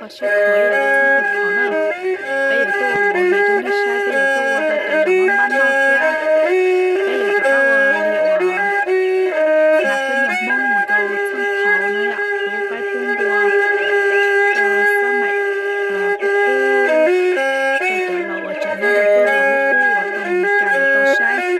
Sib khuam ib yam li txheej thaum na, peb yuav tuaj ua movie rau nej saib, peb yuav tuaj ua rau cov zaum npab npab noj thiab. Peb yuav rov qab ua li uas hnav khaub ncaws Hmoob mus rau txheej thaum no yom, pub qaib pub npua, rau xab maim, pub qub rau cov laus uas tseem nyob rau tej zos qub qub uas tau mus cas yuav tau saib.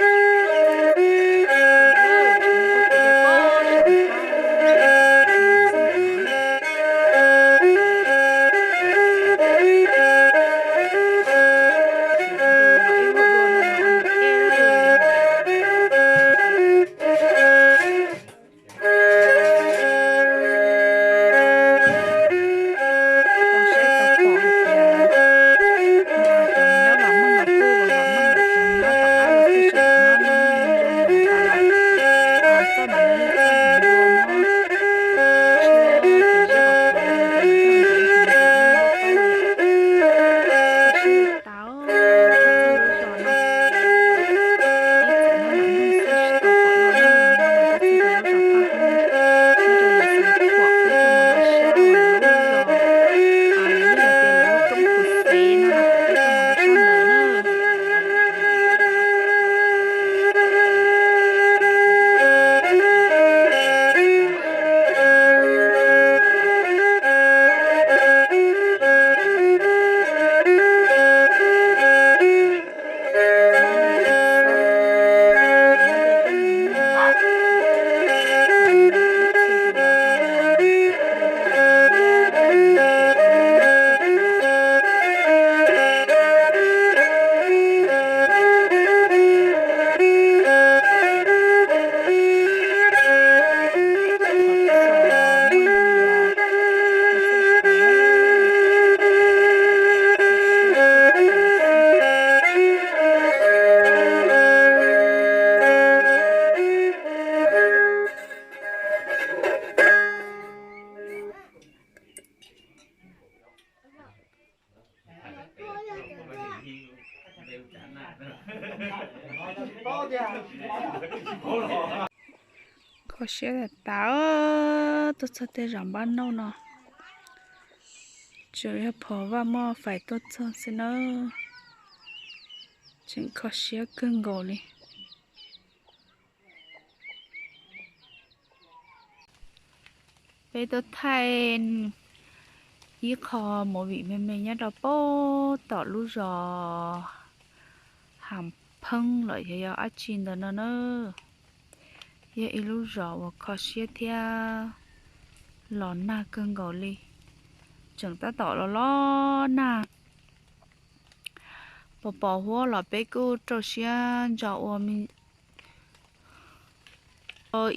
Kho siab tas tas, tuaj txog tej zaum npab noj no, tsuas yog phom vaj moj fais tuaj txog xwb na, tseem kho siab kawg nkaus li. Peb tuaj thaij ib qho movie me me nyob rau pem tom lub zos Has Pheeb los yog yog dab tsi ntawd no na. Yog ib lub zos uas kho siab thiab los nag kawg nkaus li, tseem tab tom los los nag. Pos pos huab los peb kuj rau siab ntso ua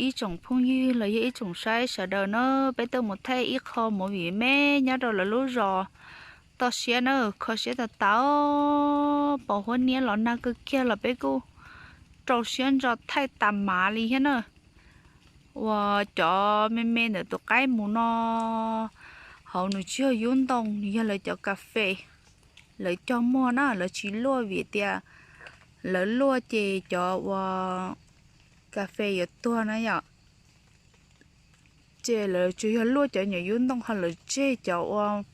ib tsoom phooj ywg los yog ib tsoom saib sawv daws na, peb tuaj mus thaij ib qho movie me nyob rau lawv lub zos toj siab na, kho siab tas tas, pos huab niab los nag kawg kiag los peb kuj rau siab ntso thaij tas mav li thiab na. Uas cov me me ntawm tus qaib mus no, hauv nws tsis yog yub ntoo, nws yog lawv cov kas fes, lawv cog muag na, lawv tsis luaj vim tias lawv luaj ces cov uas kas fes yuav tuag na yom. Ces lawv tsuas yog luaj cov nyuam yub ntoo, ho lawv tseg cov uas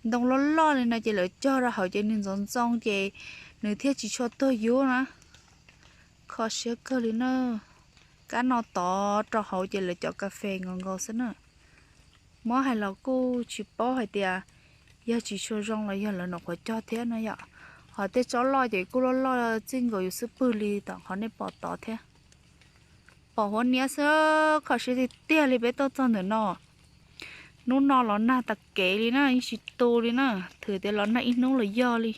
ntoo loj loj li no ces lawv cog rau hauv ces nws ntxoov ntxoo ces nws thiaj tsis tshua tuag yub na. Kho siab kawg li na. Kab no tod rau hauv ces lawv cov kas fes nkaus nkaus xwb na. Muab hais los kuj tsis paub hais tias yog tsis tshua zoo los yog lawv nyuam qhuav cog thiab no yom. Ho tej tsob loj ces kuj loj loj txij nkaus yus xub pwg li tom qhov nej pom tod thiab. Pos huab niab xwb, kho siab tiag tiag li peb tuaj txog ntawm no. Hnub no los nag tas kev li na, yeej tsis tu li na, thwm tias los nag ib hnub los yog li.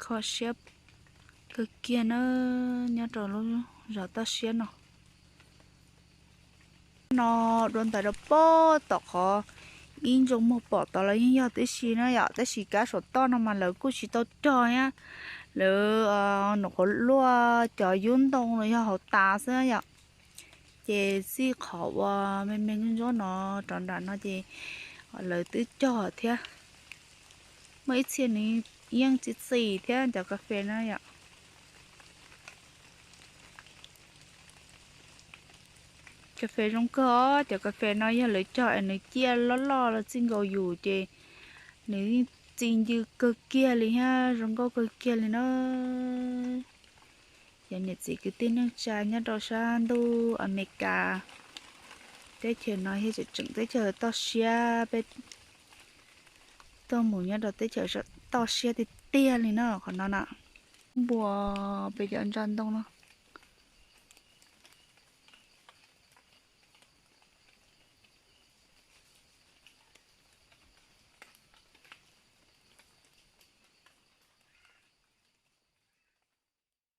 Kho siab kawg kiag na, nyob rau lub zos toj siab no. No dua ntais rau pem tom qhov ib ntsoog muag pom tod los yeej yog tib si na yom, tab sis kab saum toj no mas lawv kuj tsis tau cog thiab, lawv nyuam qhuav luaj cov yub ntoo los yog hauv tas xwb yom. Ces txij qhov uas me me ntsuab ntsuab no rov nram no ces lawv twb cog thiab. Muaj ib txhia nws yeej txi txi thiab cov kas fes na yom. Kas fes zoo kawg os, cov kas fes no yog lawv cog es nws ciaj loj loj los txij nkaus yus ces nws yeej txi ncw kawg kiag li thiab zoo nkauj kawg kiag li na. Cov niam txiv kwv tij neej tsa nyob rau sab ntuj Amelikas, teb chaws no yog tseem tseem teb chaws toj siab, peb tuaj mus nyob rau teb chaws toj siab tiag tiag li na qhov no na. Npua pem cov ntsa ntoo no.